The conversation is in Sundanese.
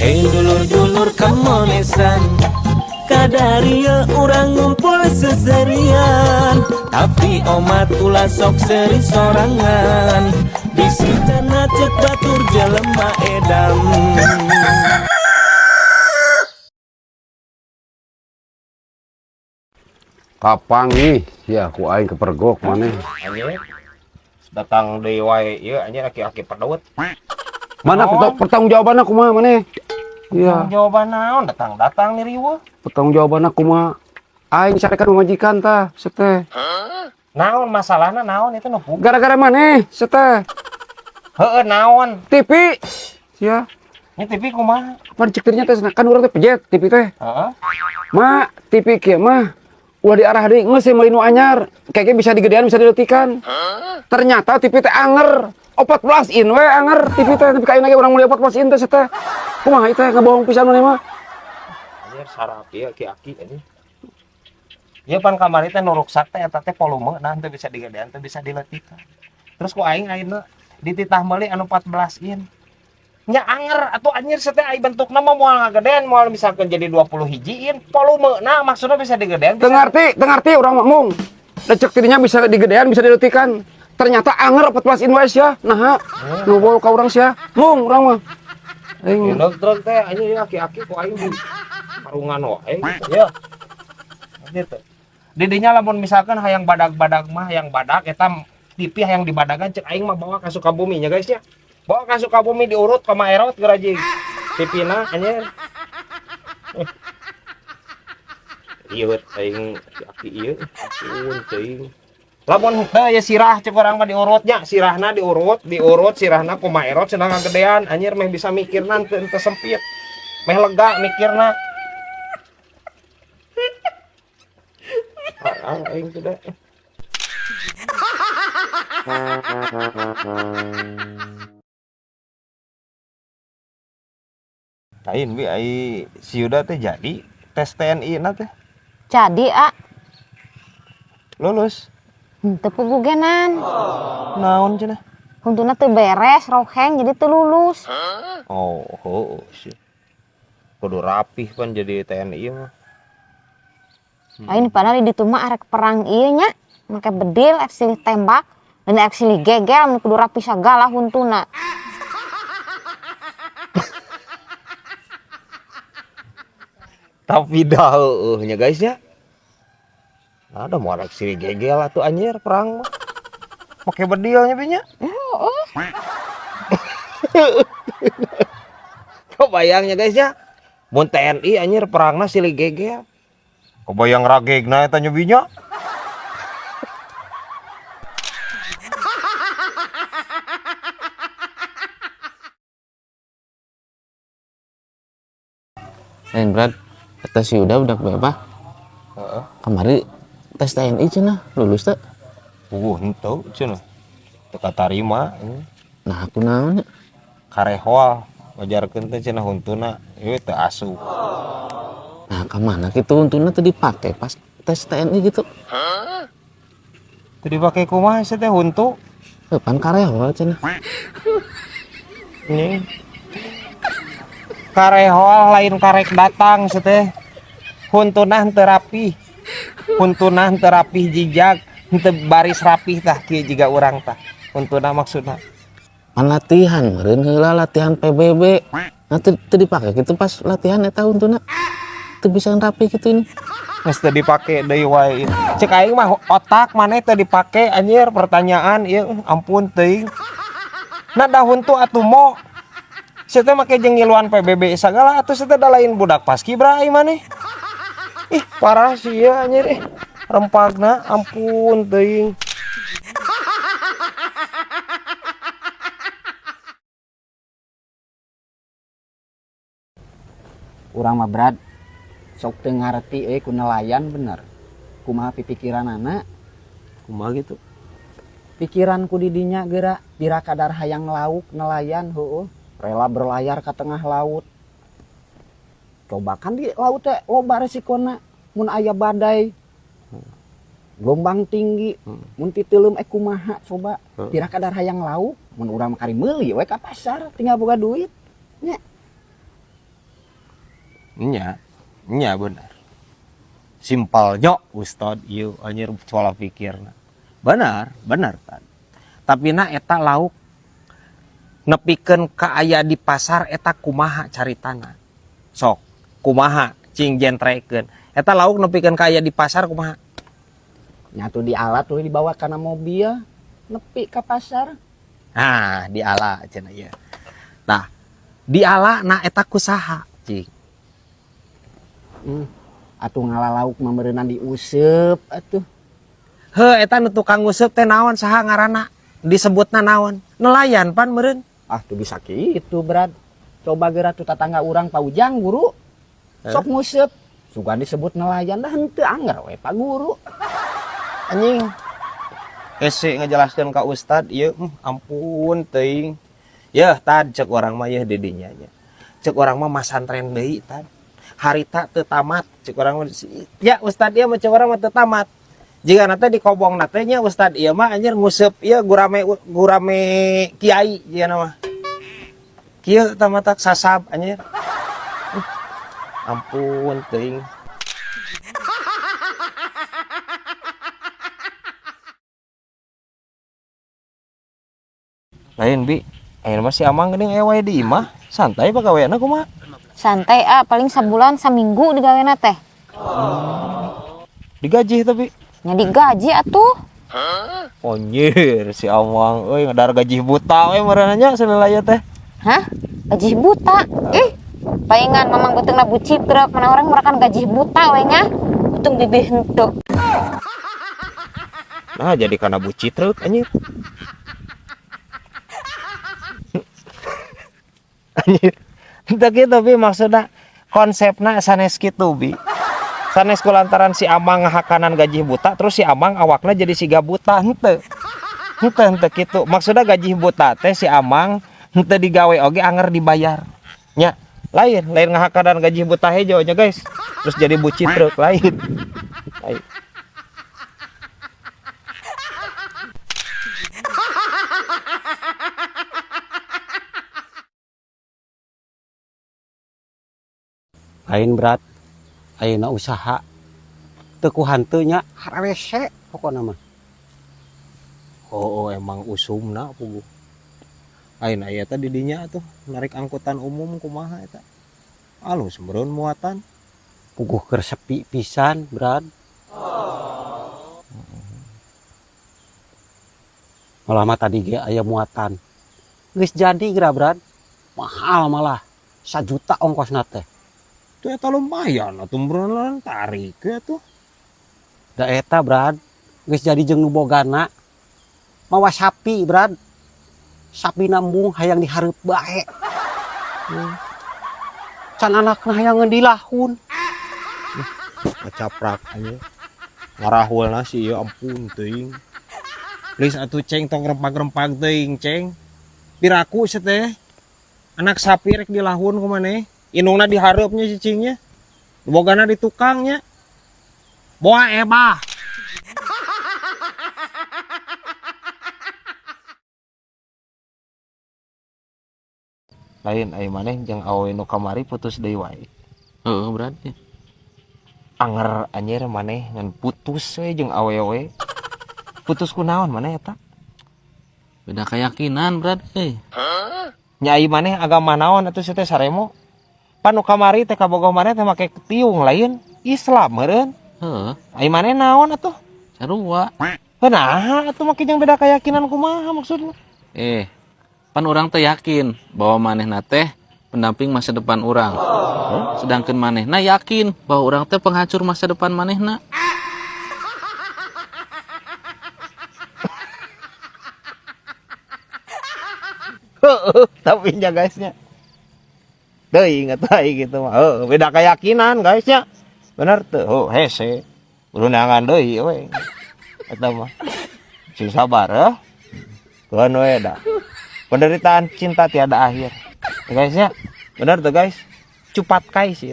Dulur-dulur kamonesan, kadaria urang ngumpul seserian. Tapi omat ulah sok seri sorangan, bisi cenah cek batur jelema edan. Kapanggih ya ku aing kepergok maneh. Anjir. Datang deui wae ieu anjir aki-aki pedot. Mana Naon? Pertanggungjawabanna kumaha maneh? Iya, Jawaban naon datang-datang nih riweuh. Pertanggungjawabanna kumaha? Aing carekan pamajikan tah, seteh. Naon masalahna, naon itu nu puguh? Gara-gara maneh, seteh. Heeh, naon? TV. Sia, Ini TV kumaha? pan cek teh kan urang teh pejet TV teh. Heeh. Ma, TV kieu mah ulah diarah deui geus meuli nu anyar. Kayaknya bisa digedean, bisa dileutikan. Ternyata TV teh anger. 14 in we anger TV teh, tapi kayak lagi urang meuli 14 in teh seteh. Kumaha ieu teh, ngabohong pisan maneh mah. Anjir sarap ieu aki-aki anjir. Ieu pan kamari teh nu ruksak teh eta teh volume nah teu bisa digedean, teu bisa dileutikan. Terus ku aing ayeuna dititah meuli anu 14 in. Nya anger atuh anjir seteh, ai bentukna mah moal ngagedean, moal misalkan jadi 20 hiji in, volume nah maksudnya bisa digedean. Teu Bisa. ngarti, teu ngarti urang mah mung. Da cek tidinya bisa digedean, bisa dileutikan. Ternyata anger 14 in wae sia. Naha? Nu bawa ka urang sia. Mung urang mah. Aing Endog truk teh anjir ieu aki-aki ku aing di parungan wae gitu ya. Gitu. Didinya lamun misalkan hayang badag-badag mah, hayang badag eta TV hayang dibadagan, cek aing mah bawa ka Sukabumi nya guys ya. Bawa ka Sukabumi diurut ka Maerot gerajing. TV-na anjir. Ieu aing aki-aki ieu ampun teuing. Lamun henteu ya sirah cek urang mah diurutnya, sirahna diurut, diurut sirahna ku Maerot cenah ngagedean anjir, meh bisa mikirna teu teu sempit. Meh lega mikirna. Ah, aing teh da. Lain bi, ai si Yuda teh jadi tes TNI na teh? Jadi, ah. Lulus? Henteu pugugenan. Naon cenah? Huntuna teu beres, roheng, jadi teu lulus. Oh, oh, sih. Kudu rapih pan jadi TNI mah. Lain padahal di ditu mah arek perang ieu nya, make bedil, ek silih tembak, dan ek silih gegel, mun kudu rapi sagala huntuna. Tapi dah heueuh nya guys ya. Nah, ada mau arek silih gegel atuh anjir perang mah. Make bedilnya bi nya. Heeh. Kebayangnya guys ya. Mun TNI anjir perangna silih gegel. Kebayang ragegna eta nya bi nya. Lain berat, eta si Yuda budak berapa? Heeh. Kamari tes TNI cenah, lulus teh? Puguh henteu cenah. Teu katarima. Nah, aku naon nya? Karehol wajarkeun teh cenah huntuna ieu teu asup. Nah, ka mana kitu huntuna teu dipake pas tes TNI gitu? Teu dipake kumaha sia teh huntu? Heuh, pan karehol cenah. Ini. Karehol lain karek datang sia teh. Huntuna henteu rapih. Huntuna henteu rapih jijag, henteu baris rapih tah kieu jiga urang tah. Huntuna maksudna. Pan latihan meureun heula latihan PBB. Nah, teu dipake kitu pas latihan eta huntuna. Teu bisa rapi kitu ini. Geus teu dipake deui wae. Cek aing mah otak maneh teu dipake anjir pertanyaan ieu ampun teuing. Nah da huntu atuh mo. Sia teh make jeung ngiluan PBB sagala atuh sia teh da lain budak paskibra ai maneh. Ih parah sih ya anjir ih. Rempagna ampun teuing. Urang mah Brad sok teu ngarti euy ku nelayan bener. Kumaha pipikiranana? Kumaha gitu? Pikiran ku didinya geura bira kadar hayang lauk nelayan heueuh, rela berlayar ke tengah laut. Coba kan di laut teh loba resikona mun aya badai. Gelombang tinggi, mun titeuleum kumaha coba. Bira kadar hayang lauk, mun urang mah kari meuli we ka pasar tinggal boga duit. Nya. Nya, nya benar. Simpelnya Ustad ieu anjir pola pikirna. Benar, benar Tad. Tapi na eta lauk nepikeun ka aya di pasar eta kumaha caritana. Sok, kumaha cing jentrekeun. Eta lauk nepikeun ka aya di pasar kumaha? Nyatu di alat tuh dibawa kana mobil nepi ka pasar. Nah, diala cenah ieu. Nah, diala na eta ku saha cing? Atuh ngala lauk mah meureunna diuseup atuh. Heuh, eta nu tukang nguseup teh naon saha ngaranna? Disebutna naon? Nelayan pan meureun. Ah tuh bisa kitu Brad. Coba geura tuh tatangga urang Pak Ujang guru. Sok nguseup. Sugan disebut nelayan dah henteu angger we Pak Guru. Anjing. Hese ngejelaskeun ka ustad ieu, ampun teuing. Yeuh Tad cek urang mah yeuh di dinya nya. Cek urang mah masantren deui Tad. Harita teu tamat cek urang mah. Ya ustad ieu mah cek urang mah teu tamat. Jigana teh dikobongna teh nya ustad ieu mah anjir nguseup ieu gurame gurame kiai jigana mah. Kieu tah matak sasab anjir. Ampun teuing. Lain bi, ayeuna mah si Amang geuning aya wae di imah, santai pagaweana kumaha? Santai ah, paling sabulan saminggu digawena teh. Digaji tapi? Nya digaji atuh. Anjir si Amang euy ngadar gaji buta we meureunna nya salilaya teh. Hah? Gaji buta? Ih, palingan mamang beuteungna bucit truk, mana orang merakan gaji buta we nya. Beuteung bibih henteu. Nah, jadi kana bucit truk anjir. Anjir. Teu kitu bi maksudna konsepna sanes kitu bi. Sanes kulantaran si Amang ngahakanan gaji buta terus si Amang awakna jadi siga buta henteu. Henteu henteu kitu. Maksudna gaji buta teh si Amang henteu digawe oge anger dibayar. Nya, lain lain ngahakanan gaji buta hejo nya guys. Terus jadi bucit truk lain. Lain. Lain berat, ayeuna usaha teu ku hanteu nya hararese pokona mah. Oh, oh emang usumna puguh. Ayeuna aya teh di dinya atuh narik angkutan umum kumaha eta. Alus meureun muatan. Puguh keur sepi pisan, Brad. Malah mah tadi ge aya muatan. Geus jadi geura, Brad. Mahal malah. 1 juta ongkosna teh. Tuh eta lumayan atuh meureun tarik ya tuh. Da eta, Brad. Geus jadi jeung nu bogana. Mawa sapi, Brad. Sapi nambung hayang dihareup bae. Can anakna hayang dilahun. Ngacaprak anjing. Ngarahulna sih ya ampun teuing. Please atuh ceng tong rempag-rempag teuing ceng. Piraku sia teh. Anak sapi rek dilahun ku maneh. Indungna dihareupnya cicingnya. Bogana di tukangnya. Boa ebah. Lain ai maneh jeung awewe nu kamari putus deui wae. Heeh, berarti. Anger anjir maneh ngan putus we jeung awewe. Putus kunaon maneh eta? Beda keyakinan berarti. Nya ai maneh agama naon atuh sia teh saremo? Pan nu kamari teh kabogoh maneh teh make tiung lain Islam meureun. Heeh. Ai maneh naon atuh? Sarua. Heuh naha atuh make jeung beda keyakinan kumaha maksudna? Pan urang teh yakin bahwa manehna teh pendamping masa depan urang. Hah? Sedangkan manehna yakin bahwa urang teh penghancur masa depan manehna. Heeh, tapi nya guysnya. Deui inget aing gitu mah. Heuh, beda keyakinan guysnya. Bener teu? Heuh, hese. Berundangan deui we. Eta mah. Sing sabar heuh. Keun we da. Penderitaan cinta tiada akhir. Ya, guys ya. Bener tuh guys. Cupat kai sih.